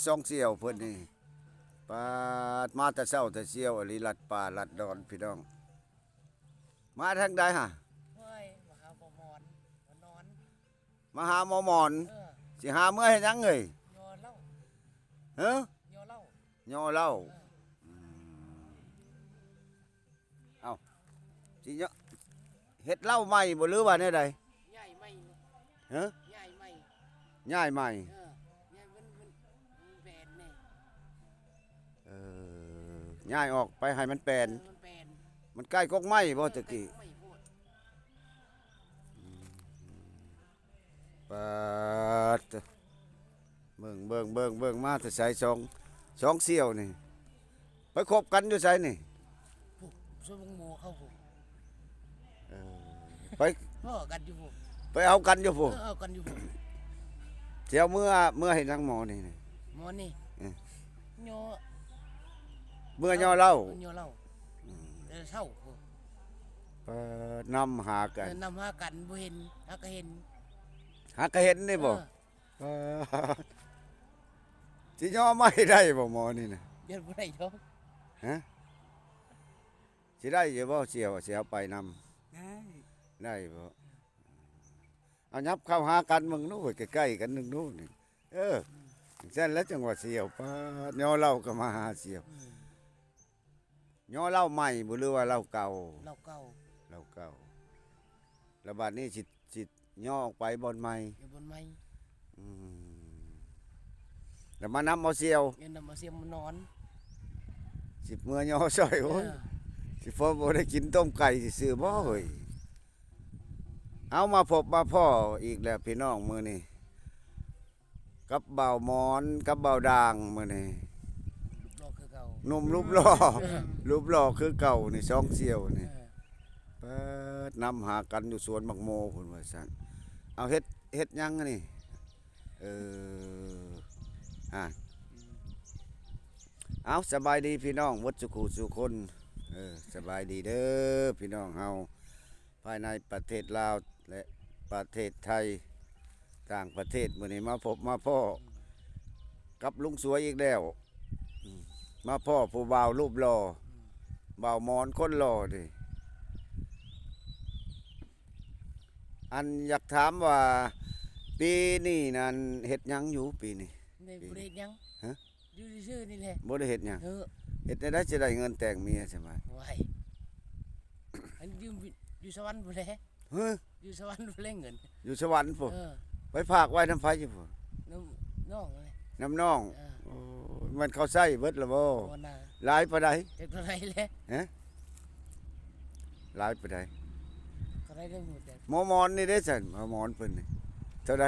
ສອງສ່ຽວເພິ່ນນີ້ ປາດ ມາແຕ່ເຊົ້າແຕ່ສ່ຽວອີ່ຫຼີ ລັດປ່າລັດດອນພີ່ນ້ອງ. ມາທາງໃດຫະ? ໂອ້ຍ ມາຫາໝໍໝອນ ມານອນ ມາຫາໝໍໝອນ. ເອີ ຊິຫາເມືອເຮັດຫຍັງເອີຍ? ຍໍເຫຼົ້າ. ເອີ ຍໍເຫຼົ້າ ຍໍເຫຼົ້າ. ເອີ ອືມ ເອົ້າ ຊິເຍາະ ເຮັດເຫຼົ້າໃໝ່ບໍ່ ຫຼືວ່າແນວໃດ? ຍ້າຍໃໝ່. ຮະ? ຍ້າຍໃໝ່ ຍ້າຍໃໝ່. ເອີ ຍ້າຍມັນ ມັນ ມັນແປນແນ່. ເອີ ຍ້າຍອອກໄປໃຫ້ມັນແປນ. ເອີ ມັນແປນ. ມັນໃກ້ກົກໄມ້ບໍ່ ເອີ ແຕ່ກີ້? ໃກ້ກົກໄມ້ໂພດ. ອືມ ປາດ ເບິ່ງ ເບິ່ງ ເບິ່ງ ເບິ່ງ ມາແຕ່ໃສ ສອງ ສອງສ່ຽວນີ້ ໄປຄົບກັນຢູ່ໃສນີ້? ຜູ້ ສວນບັກໂມເຂົາຜູ້. ເອີ ໄປພໍ້ກັນຢູ່ຜູ້ ໄປເອົາກັນຢູ່ຜູ້. ເອີ ເອົາກັນຢູ່ຜູ້. ຊິເອົາເມືອ ເມືອເຮັດຫຍັງໝໍນີ້? ໝໍນີ້ ເອີ ຍໍ ເມືອຍໍເຫຼົ້າ ເອີ ຍໍເຫຼົ້າ. ອືມ ແຕ່ເຊົ້າ. ເອີ ນຳຫາກັນ ເອີ ນຳຫາກັນ ບໍ່ເຫັນ ຫາກະເຫັນ ຫາກະເຫັນນີ້ບໍ່? ເອີ ປາດ ຊິຍໍມາໃຫ້ໄດ້ບໍ່ໝໍນີ້ນະ? ຢ້ານບໍ່ໄດ້ດອກ. ຮະ? ຊິໄດ້ຢູ່ບໍ່ສ່ຽວ ຊິເອົາໄປນຳ? ໄດ້ ໄດ້ບໍ່? ເອົາຫຍັບເຂົ້າຫາກັນເບິ່ງດູ ໃກ້ໆກັນເບິ່ງດູນີ້. ເອີ ອືມ ຈັ່ງຊັ້ນແຫຼະ ຈັ່ງວ່າສ່ຽວ. ປາດ ຍໍເຫຼົ້າກໍມາຫາສ່ຽວ. ອືມ ຍໍເຫຼົ້າໃໝ່ບໍ່ ຫຼືວ່າເຫຼົ້າເກົ່າ? ເຫຼົ້າເກົ່າ ເຫຼົ້າເກົ່າ. ແລ້ວບາດນີ້ຊິ ຊິຍໍອອກໄປບ່ອນໃໝ່? ຢູ່ບ່ອນໃໝ່. ອືມ ແລ້ວມານຳເອົາສ່ຽວ ເອີ ນຳເອົາສ່ຽວມານອນ. ຊິເມືອຍໍຊ່ອຍ. ໂອ້ຍ ເອີ ຊິພໍບໍ່ໄດ້ກິນຕົ້ມໄກ່ຊື່ໆບໍ່ເຮີ້ຍ? ເອົາ ມາພົບມາພໍ້ອີກແລ້ວພີ່ນ້ອງ ມື້ນີ້ ກັບບ່າວໝອນ ກັບບ່າວດ່າງ ມື້ນີ້ ຮູບຫຼໍ່ຄືເກົ່າ ໜຸ່ມຮູບຫຼໍ່ ເອີ ຮູບຫຼໍ່ຄືເກົ່ານີ້ ສອງສ່ຽວນີ້. ເອີ ເປີດ ນຳຫາກັນຢູ່ສວນໝາກໂມພຸ້ນວ່າຊັ້ນ. ເອົາ ເຮັດ ເຮັດຫຍັງນີ້? ເອີ ອ່າ ເອົາ ສະບາຍດີພີ່ນ້ອງເບິດສູ່ຄູ່ສູ່ຄົນ. ເອີ ສະບາຍດີເດີພີ່ນ້ອງເຮົາ ພາຍໃນປະເທດລາວ ແລະ ປະເທດໄທ ຕ່າງປະເທດ. ມື້ນີ້ມາພົບມາພໍ້ກັບລຸງສວຍອີກແລ້ວ. ອືມ ມາພໍ້ຜູ້ບ່າວຮູບຫຼໍ່ ອືມ ບ່າວໝອນຄົນຫຼໍ່ເດ້. ອັນ ຢາກຖາມວ່າ ປີນີ້ນັ້ນເຮັດຫຍັງຢູ່ປີນີ້? ບໍ່ໄດ້ເຮັດຫຍັງ. ຮະ? ຢູ່ຊື່ໆນີ້ແຫຼະ ບໍ່ໄດ້ເຮັດຫຍັງ. ເອີ ເຮັດແນວໃດຊິໄດ້ເງິນແຕ່ງເມຍຊັ້ນວ່າ? ໂອ້ຍ ອັນຢູ່ ຢູ່ສະຫວັນພຸ້ນແຫຼະ. ຮະ? ຢູ່ສະຫວັນພຸ້ນແຫຼະເງິນ ຢູ່ສະຫວັນພຸ້ນ. ເອີ ໄປຝາກໄວ້ນຳໃຜຢູ່ພຸ້ນ? ນຳນ້ອງແຫຼະ. ນຳນ້ອງ. ເອີ ໂອ້ຍ ແມ່ນເຂົາໃຊ້ເບິດລະບໍ່? ບໍ່ນາ. ຫຼາຍປານໃດ? ຈັກເທົ່າໃດແຫຼະ. ຮະ? ຫຼາຍປານໃດ? ເທົ່າໃດໄດ້ໝົດແຫຼະ. ໝໍໝອນນີ້ເດ້ຊັ້ນ ໝໍໝອນເພິ່ນນີ້ ເທົ່າໃດ?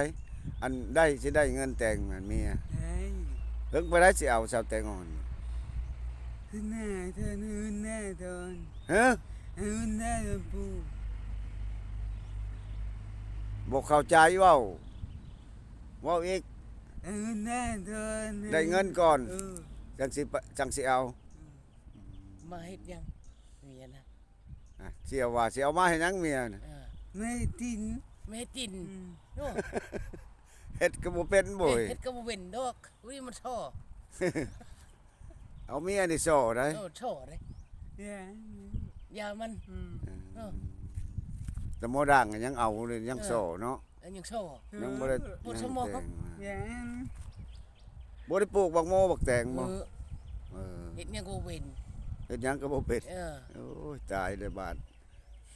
ອັນໄດ້ ຊິໄດ້ເງິນແຕ່ງອັນເມຍ. ເຮີ້ຍ ເຖິງປານໃດຊິເອົາສາວແຕງອ່ອນ? ຄືນາເທີນ ຄືນາເທີນ. ຮະ? ຄືນາເທີນປູ່. ບໍ່ເຂົ້າໃຈ ເວົ້າ ເວົ້າອີກ. ຄືນາເທີນ ໄດ້ເງິນກ່ອນ. ເອີ ຈັ່ງຊິ ຈັ່ງຊິເອົາ. ອືມ ມາເຮັດຫຍັງເມຍນະ? ອ່ະ ສ່ຽວວ່າຊິເອົາມາເຮັດຫຍັງເມຍນະ? ເອີ ມາເຮັດກິນ ມາເຮັດກິນ. ອືມ ໂອ້ ເຮັດກໍບໍ່ເປັນໂວ້ຍ ເຮັດກໍບໍ່ເປັນດອກ. ອຸ້ຍ ມັນສໍ້ ເອົາເມຍນີ້ສໍ້ໄດ໋. ເອີ ສໍ້ໄດ໋. ຢ່າມັນ. ອືມ ເອີ ແຕ່ໝໍດ່າງກໍຍັງເອົາເລີຍ ຍັງ ເອີ ສໍ້ເນາະ. ເອີ ຍັງສໍ້ ຍັງບໍ່ໄດ້ ບໍ່ສະໝອງ ຍັງແຕ່ງມາ. ບໍ່ໄດ້ປູກບັກໂມບັກແຕງບໍ່? ເອີ ເອີ ເຮັດຫຍັງກໍບໍ່ເປັນ ເຮັດຫຍັງກໍບໍ່ເປັນ. ເອີ ໂອ້ຍ ຕາຍເລີຍບາດ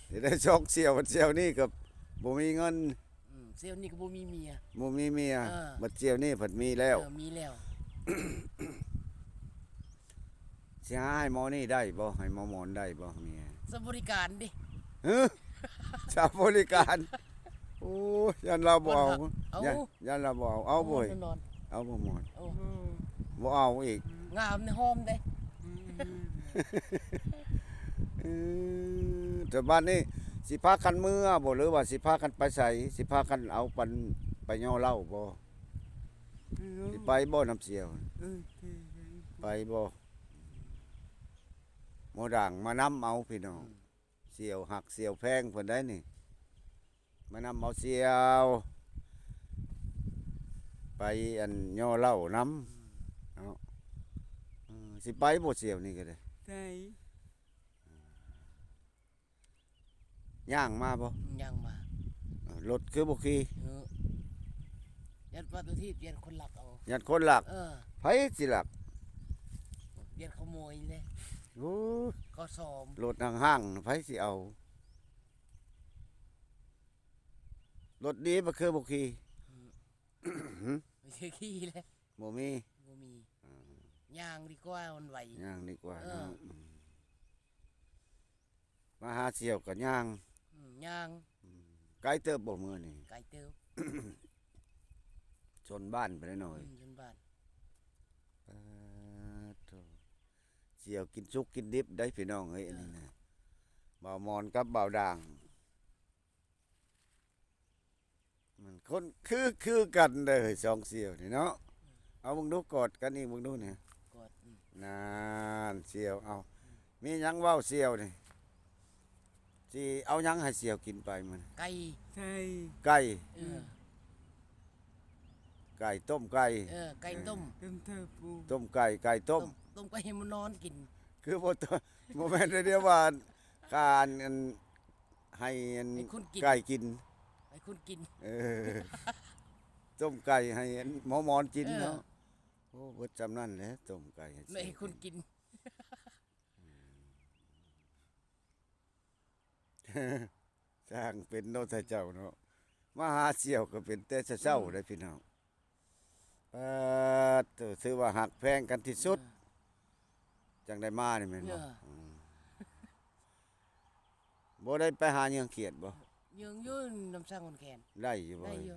ຊິໄດ້ສອງສ່ຽວ ສ່ຽວນີ້ກໍບໍ່ມີເງິນ. ອືມ ສ່ຽວນີ້ກໍບໍ່ມີເມຍ ບໍ່ມີເມຍ. ເອີ ບັດສ່ຽວນີ້ພັດມີແລ້ວ. ເອີ ມີແລ້ວ. ຊິຫາໃຫ້ໝໍນີ້ໄດ້ບໍ່? ໃຫ້ໝໍໝອນໄດ້ບໍ່ເມຍ? ສາວບໍລິການເດ້. ຮະ? ສາວບໍລິການ? ໂອ້ຍ ຢ້ານລາວບໍ່ເອົາ. ເອົາ ຢ້ານ ຢ້ານລາວບໍ່ເອົາ. ເອົາບໍ່ເຮີ້ຍ? ເອົາບໍ່ໝອນ? ເອົາ ບໍ່ເອົາອີກ. ງາມໃນຫອມເດ້. ອືມ ເອີ ແຕ່ບາດນີ້ຊິພາກັນເມືອບໍ່ ຫຼືວ່າຊິພາກັນໄປໃສ? ຊິພາກັນເອົາປັນໄປຍໍເຫຼົ້າບໍ່? ເອີ ຊິໄປບໍ່ນຳສ່ຽວ? ເອີ ໄປ ໄປ ໄປບໍ່? ໝໍດ່າງມານຳເອົາພີ່ນ້ອງ. ອືມ ສ່ຽວຮັກສ່ຽວແພງເພິ່ນໄດ໋ນີ້ ມານຳເອົາສ່ຽວ ໄປອັນຍໍເຫຼົ້ານຳ. ຊິໄປບໍ່ສ່ຽວນີ້ກໍໄດ້? ໄດ້. ຍ່າງມາບໍ່? ຍ່າງມາ. ເອີ ລົດຄືບໍ່ຂີ່? ເອີ ຢ້ານປະຕູທີ່ ຢ້ານຄົນລັກເອົາ. ຢ້ານຄົນລັກ? ເອີ ໃຜຊິລັກ? ຢ້ານຂະໂມຍເດ້. ໂອ້ຍ ເຂົາຊອມ. ລົດຫ້າງໆ ໃຜຊິເອົາ? ລົດດີບໍ່ຄືບໍ່ຂີ່? ອືມ ບໍ່ຄືຂີ່ເລີຍ. ບໍ່ມີ? ບໍ່ມີ. ອືມ ຍ່າງດີກວ່າ ມັນໄວ. ຍ່າງດີກວ່າ ເອີ ເນາະ. ອືມ ມາຫາສ່ຽວກໍຍ່າງ. ອືມ ຍ່າງ. ອືມ ໄກເຕີບບໍ່ມື້ນີ້? ໄກເຕີບ. ຊົນບ້ານໄປແລ້ວເນາະ. ອືມ ຊົນບ້ານ. ປາດໂທ້ ສ່ຽວກິນສຸກກິນດິບໄດ໋ພີ່ນ້ອງເອີຍ. ເອີ ອັນນີ້ນະ ບ່າວມອນກັບບ່າວດ່າງ. ມັນຄົນຄື ຄືກັນເດີ ສອງສ່ຽວນີ້ເນາະ. ເອົາເບິ່ງດູ ກອດກັນອີກເບິ່ງດູນີ້. ກອດ. ອືມ ນັ້ນສ່ຽວ. ເອົາ ມີຫຍັງເວົ້າສ່ຽວນີ້? ຊິເອົາຫຍັງໃຫ້ສ່ຽວກິນໄປມື້ນີ້? ໄກ່. ໄກ່. ເອີ ໄກ່ ຕົ້ມໄກ່. ເອີ ໄກ່ຕົ້ມ. ເອີ ຕົ້ມໄກ່ ໄກ່ຕົ້ມ. ຕົ້ມ ຕົ້ມໄກ່ໃຫ້ມັນນອນກິນ. ຄືບໍ່ ບໍ່ແມ່ນແນວດຽວວ່າ ການ ອັນ ໃຫ້ອັນ ໃຫ້ຄົນກິນ ໄກ່ກິນ ໃຫ້ຄົນກິນ. ເອີ ຕົ້ມໄກ່ໃຫ້ອັນໝໍມອນກິນເນາະ. ເອີ ໂອ້ ເບິດຊ່ຳນັ້ນແຫຼະ ຕົ້ມໄກ່ໃຫ້ ໃຫ້ຄົນກິນ. ຊ່າງເປັນເນາະ ທ່ານເຈົ້າເນາະ. ມາຫາສ່ຽວກໍເປັນແຕ່ເຊົ້າໆ ອືມ ເດ້ພີ່ນ້ອງ. ປາດໂທ້ ຖືວ່າຮັກແພງກັນທີ່ສຸດ. ເອີ ຈັ່ງໄດ້ມານີ້ແມ່ນບໍ່? ເອີ ອືມ ບໍ່ໄດ້ໄປຫາເຍືອງຂຽດບໍ່? ເຍືອງຢູ່ນຳຊ່າງຂອນແກ່ນ. ໄດ້ຢູ່ບໍ່? ໄດ້ຢູ່.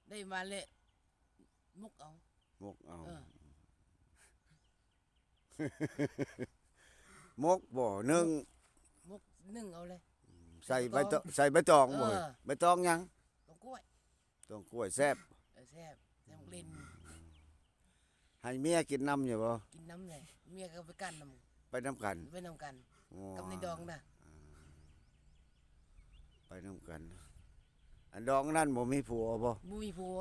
ໄດ້ມາແລ້ວໝົກເອົາ. ໝົກເອົາ. ເອີ ໝົກບໍ່? ໜຶ້ງ. ໝົກ ໜຶ້ງເອົາເລີຍ. ອືມ ໃສ່ໃບຕອງ ໃສ່ໃບຕອງບໍ່? ເອີ ໃບຕອງຫຍັງ? ຕອງກ້ວຍ. ຕອງກ້ວຍແຊບ. ເອີ ແຊບ ແຊບໝາກເລັ່ນ. ໃຫ້ເມຍກິນນຳຢູ່ບໍ່? ກິນນຳແຫຼະ ເມຍກໍໄປກັນນຳ. ໄປນຳກັນ? ໄປນຳກັນ. ໂອ້ ກັບໃນດອງນະ. ອ່າ ໄປນຳກັນ. ອັນດອງນັ້ນບໍ່ມີຜົວບໍ່? ບໍ່ມີຜົວ.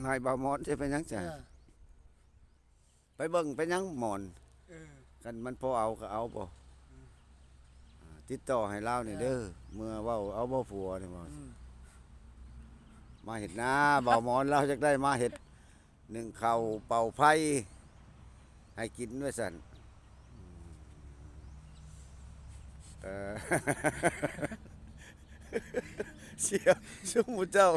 ໃຫ້ບ່າວມອນຊິໄປຫຍັງຈ້ະ? ເອີ ໄປເບິ່ງໄປຫຍັງໝອນ? ເອີ ຄັນມັນພໍເອົາກໍເອົາບໍ່? ອືມ ອ່າ ຕິດຕໍ່ໃຫ້ລາວນີ້ເດີ. ເອີ ເມື່ອເວົ້າເອົາບໍ່ຜົວນີ້ບໍ່? ອືມ ມາເຮັດນາ ບ່າວໝອນລາວຢາກໄດ້ມາເຮັດ ໜຶ້ງເຂົ້າເປົ່າໄຟໃຫ້ກິນວ່າຊັ້ນ. ເອີ ສ່ຽວ ຊຸມໝູ່ເຈົ້າ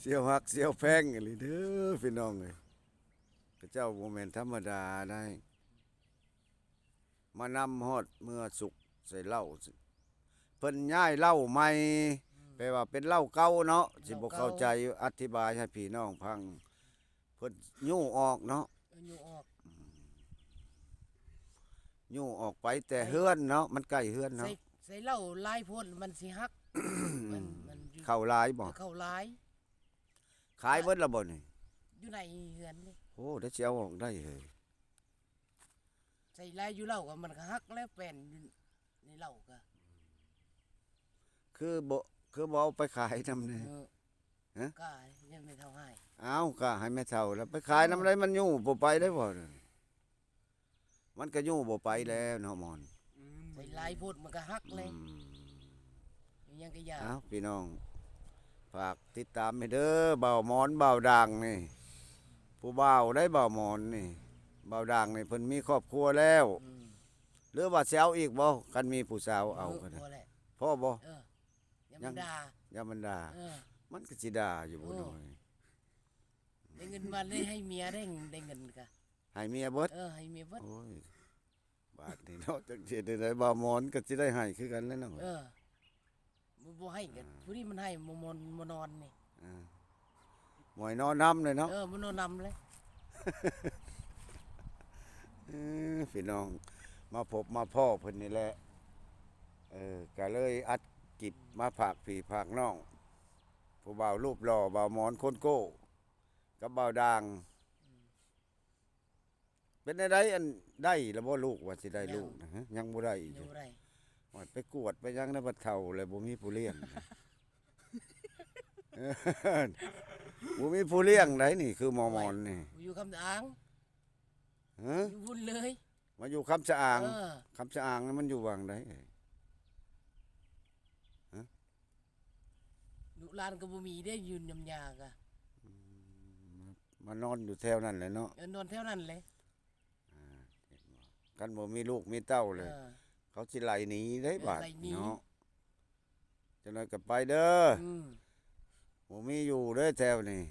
ສ່ຽວຮັກສ່ຽວແພງອີ່ຫຼີເດີພີ່ນ້ອງເອີຍ. ເຂົາເຈົ້າບໍ່ແມ່ນທຳມະດາໄດ໋ ມານຳຮອດເມືອສຸກໃສ່ເຫຼົ້າ. ເພິ່ນຍ້າຍເຫຼົ້າໃໝ່ ອືມ ແປວ່າເປັນເຫຼົ້າເກົ່າເນາະ. ເຫຼົ້າເກົ່າ. ຊິບໍ່ເຂົ້າໃຈ ອະທິບາຍໃຫ້ພີ່ນ້ອງຟັງ. ເພິ່ນຍູ້ອອກເນາະ. ເອີ ຍູ້ອອກ. ອືມ ຍູ້ອອກໄປແຕ່ເຮືອນເນາະ ມັນໃກ້ເຮືອນເນາະ. ໃສ່ ໃສ່ເຫຼົ້າຫຼາຍໂພດມັນຊິຫັກ. ມັນ ມັນຢູ່ ເຂົ້າຫຼາຍບໍ່? ເອີ ເຂົ້າຫຼາຍ. ຂາຍເບິດແລ້ວບໍ່ນີ້? ຢູ່ໃນເຮືອນນີ້. ໂອ້ ໄດ້ຊິເອົາອອກໄດ້ເຮີ້ຍ. ໃສ່ຫຼາຍຢູ່ເຫຼົ້າກໍມັນກໍຫັກແລ້ວ ແປ້ນຢູ່ໃນເຫຼົ້າກໍ. ຄືບໍ່ ຄືບໍ່ເອົາໄປຂາຍນຳແດ່? ເອີ ຮະ? ກາຍາແມ່ເຖົ້າໃຫ້. ອ້າວ ກະໃຫ້ແມ່ເຖົ້າແລ້ວໄປຂາຍນຳໃດ ມັນຍູ້ບໍ່ໄປໄດ້ບໍ່? ມັນກໍຍູ້ບໍ່ໄປແລ້ວເນາະໝອນ. ອືມ ໃສ່ຫຼາຍໂພດມັນກໍຫັກເລີຍ. ອືມ ອີຫຍັງກໍຢ່າ. ເອົ້າ ພີ່ນ້ອງ ຝາກຕິດຕາມໃຫ້ເດີ ບ່າວໝອນ ບ່າວດ່າງນີ້ ຜູ້ບ່າວໄດ໋ ບ່າວໝອນນີ້. ບ່າວດ່າງນີ້ເພິ່ນມີຄອບຄົວແລ້ວ. ອືມ ຫຼືວ່າຊິເອົາອີກບໍ່? ຄັນມີຜູ້ສາວເອົາກໍໄດ້. ພໍແລ້ວ. ພໍບໍ່? ເອີ ຢ່າມັນ ຍັງ ດ່າ ຢ່າມັນດ່າ. ເອີ ມັນກໍຊິດ່າຢູ່ບໍ່ ເອີ ນ້ອຍ? ໄດ້ເງິນມາເລີຍໃຫ້ເມຍໄດ້ ໄດ້ເງິນກະ ໃຫ້ເມຍເບິດ. ເອີ ໃຫ້ເມຍເບິດ. ໂອ້ຍ ບາດນີ້ເນາະ ຈັກຊິເຮັດແນວໃດ ບ່າວໝອນກໍຊິໄດ້ໃຫ້ຄືກັນແຫຼະເນາະ. ເອີ ບໍ່ ບໍ່ໃຫ້ກໍ ອ່າ ຜູ້ນີ້ມັນໃຫ້ ບໍ່ ບໍ່ ບໍ່ນອນນີ້. ອ່າ ບໍ່ໃຫ້ນອນນຳເລີຍເນາະ. ເອີ ບໍ່ນອນນຳເລີຍ. ເອີ ພີ່ນ້ອງ ມາພົບມາພໍ້ເພິ່ນນີ້ແຫຼະ. ເອີ ກໍເລີຍອັດກິບມາຝາກພີ່ຝາກນ້ອງ ຜູ້ບ່າວຮູບຫຼໍ່ ບ່າວໝອນຄົນໂກ້ ກັບບ່າວດ່າງ. ອືມ ເປັນແນວໃດ ອັນ ໄດ້ແລ້ວບໍ່ລູກ ວ່າຊິໄດ້ລູກນະ? ຍັງ ຮະ ຍັງບໍ່ໄດ້ອີກ. ຍັງບໍ່ໄດ້. ໂອ້ຍ ໄປກວດໄປຫຍັງນະ ບັດເຖົ້າແລ້ວບໍ່ມີຜູ້ລ້ຽງ. ບໍ່ມີຜູ້ລ້ຽງໃດ໋ນີ້ ຄືໝໍມອນນີ້ ຢູ່ຄຳຕະອາງ. ຮະ? ຢູ່ພຸ້ນເລີຍ ມາຢູ່ຄຳສະອາງ. ເອີ ຄຳສະອາງນັ້ນມັນຢູ່ຫວ່າງໃດ? ຮະ? ລູກຫຼານກໍບໍ່ມີເດ້ ຢູ່ນຳຍ່າກະ. ອືມ ມາ ມານອນຢູ່ແຖວນັ້ນແຫຼະເນາະ. ເອີ ນອນແຖວນັ້ນແຫຼະ. ອ່າ ຄັນບໍ່ມີລູກມີເຕົ້າເລີຍ ເອີ ເຂົາຊິໄລ່ໜີເດ້ບາດ ເອີ ໄລ່ໜີ ເນາະ. ຈັກໜ້ອຍກໍໄປເດີ. ອືມ ບໍ່ມີຢູ່ເດີແຖວນີ້.